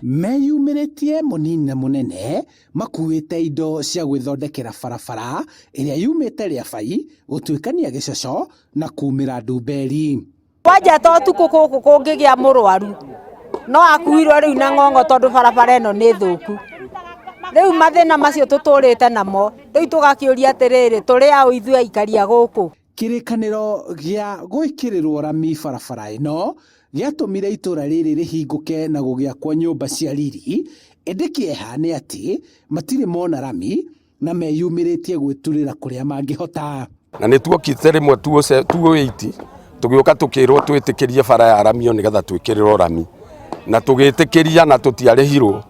Meyumĩrĩtie mũnini na mũnene makuĩte indo cia gwĩthondekera barabara ĩrĩa yumĩte Rĩabai gũtuĩkania Gĩcoco na kumĩra Ndumberi. Kwanja ta ũtukũ gũkũ kũngĩgĩa mũrwaru no akuirwo rĩu na ng'ong'o tondũ barabara ĩno nĩ thũku. Rĩu mathĩna macio tũtũrĩte namo, rĩu tũgakĩũria atĩrĩrĩ, tũrĩ aũ ithuĩ aikari a gũkũ? Kĩrĩkanĩro gĩa gwĩkĩrĩrwo rami barabara ĩno gĩatũmire itũra rĩrĩ rĩhingũke na gũgĩakwo nyũmba cia riri, ĩndĩ kĩeha nĩ atĩ matirĩ mona rami na meyumĩrĩtie gwĩturĩra kũrĩa mangĩhota. Na nĩ tuokite rĩmwe 2008 tũgĩũka tũkĩrwo twĩtĩkĩrie bara ya ramio nĩgetha twĩkĩrĩrwo rami, na tũgĩtĩkĩria na tũtiarĩhirwo,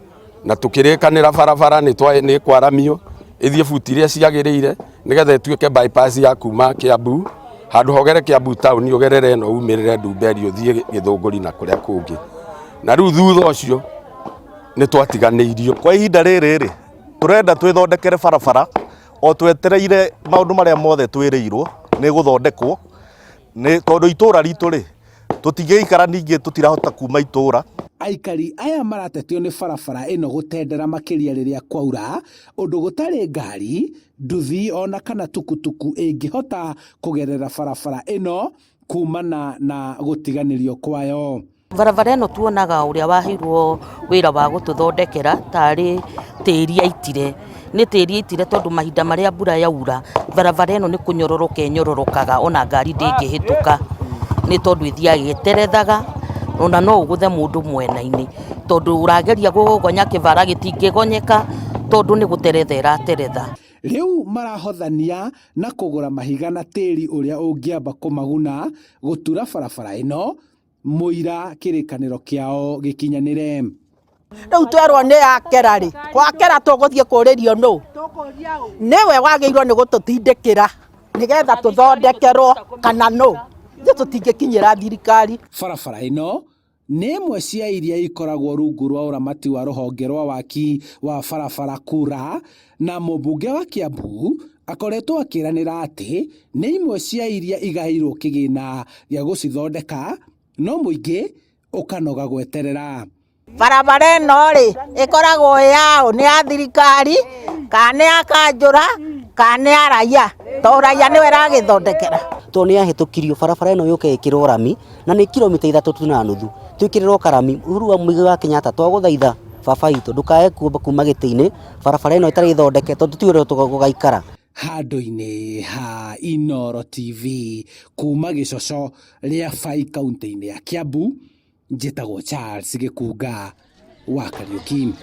na tũkĩrĩkanĩra barabara nĩ kwaramio ĩthiĩ buti iria ciagĩrĩire nĩgetha ĩtuĩke bypass ya kuma Kiambu handũ hogere Kiambu town ũgerere ĩno umĩrĩre Ndumberi ũthiĩ Gĩthũngũri na kũrĩa kũngĩ. Na rĩu thutha ũcio nĩ twatiganĩirio. Kwa ihinda rĩrĩ rĩ, tũrenda twĩthondekere barabara o twetereire maũndũ marĩa mothe twĩrĩirwo nĩ gũthondekwo, nĩ tondũ itũra ritũ rĩ, tũtingĩikara ningĩ tũtirahota kuma itũra. Aikari aya maratetio nĩ barabara ĩno gũtendera makĩria rĩrĩa kwaura, ũndũ gũtarĩ ngari, nduthi ona kana tukutuku ĩngĩhota kũgerera barabara ĩno kumana na gũtiganĩrio kwayo. Barabara ĩno tuonaga ũrĩa waheirwo wĩra wa gũtũthondekera tarĩ tĩri aitire. Nĩ tĩri aitire tondũ mahinda marĩa mbura yaura, barabara ĩno nĩ kũnyororoka ĩnyororokaga ona ngari ndĩngĩhĩtũka nĩ tondũ ĩthiaga ĩterethaga ona no ũgũthe mũndũ mwena-inĩ tondũ ũrageria kũgonya kĩbara gĩtingĩgonyeka tondũ nĩ gũteretha ĩrateretha. Rĩu marahothania na kũgũra mahiga na tĩri ũrĩa ũngĩamba kũmaguna gũtura barabara ĩno mũira kĩrĩkanĩro kĩao gĩkinyanĩre. Rĩu twerwo nĩ akera rĩ, gwakera tũgũthiĩ kũrĩrio nũ? Nĩwe wagĩrĩirwo nĩ gũtũtindĩkĩra nĩgetha tũthondekerwo kana nũ? Ithuĩ tũtingĩkinyĩra thirikari. Barabara ĩno nĩ ĩmwe cia iria ikoragwo rungu rwa ũramati wa rũhonge rwa waki wa barabara KURA, na mũmbunge wa Kiambu akoretwo akĩranĩra atĩ nĩ imwe cia iria igaĩirwo kĩgĩna gĩa gũcithondeka, no mũingĩ ũkanoga gweterera. Barabara ĩno rĩ, ĩkoragwo ĩ yaũ? Nĩ ya thirikari kana nĩ ya kanjũra kana nĩ ya raia? Tondũ raia nĩwe ĩragĩthondekera. Tondũ nĩ yahĩtũkirio barabara ĩno yũke ĩkĩrwo rami na nĩ kilomita 3 tu na nuthu twĩkĩrĩrwo karami. Uhuru wa Muigai wa Kenyatta twagũthaitha baba witũ ndũkae kuma gĩtĩ-inĩ barabara ĩno ĩtarĩ thondeke tondũ tũtiũĩ ũrĩa tũgaikara. Handũ-inĩ ha Inooro TV kuma Gĩcoco Rĩabai kaũntĩ-inĩ ya Kiambu, njĩtagwo Charles Gĩkunga wa Kariũki.